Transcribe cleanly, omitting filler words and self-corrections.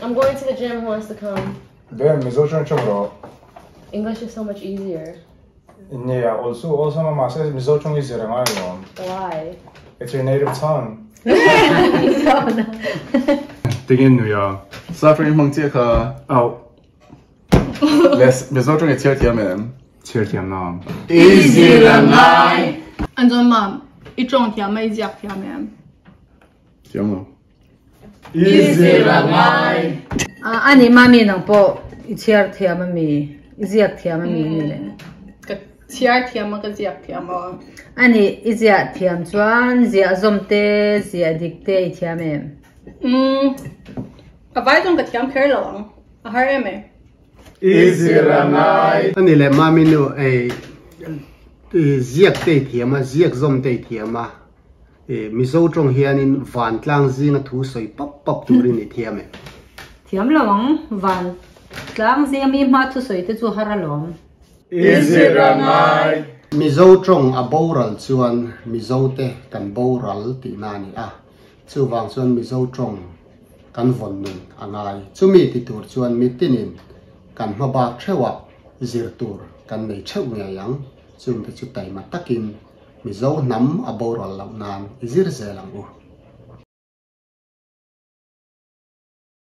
I'm going to the gym, who wants to come? Ben, Mizo ṭawng ṭawng rawh. English is so much easier. Nia, awl chu awlsam a mahse Mizo ṭawng i zir a ngai alawm. Why? It's your native tongue. Tingin nui a. Sap ṭawng i hmang chiah kha. Auh. Les, Mizo ṭawng i chhiar thiam em? Chhiar thiam na. I zir a ngai. An chuan mam, i ṭawng thiam a i ziak thiam em? Thiam lo. I zir a ngai. A ni mami nang pawh i chhiar thiam a mi? I ziak thiam a mi ni le? Ka chhiar thiam a ka ziak thiam a. A ni i ziah thiam chuan ziah zawm te ziah dik te i thiam em? Umm a vai chuan ka thiam kher lo ang a har em e. I zir a ngai. A ni le mami nu ei ziak te i thiam a ziak zawm te i thiam a. Mizo tawng hianin vantlang zinga thu sawi pap pap turin i thiam em? Thiam lo ang, vantlang zinga mi hma thu sawi te chu har alawm. I zir a ngai. Mizo tawng a boral chuan Mizo te kan boral tihna a ni a, chuvang chuan Mizo tawng kan vawn nun a ngai. Chumi ti tur chuan mitinin kan hma bak theuhah zir tur kan nei theuh ngei ang, chungte chu taima takin Mizo hnam a boral loh nan i zir zel ang u.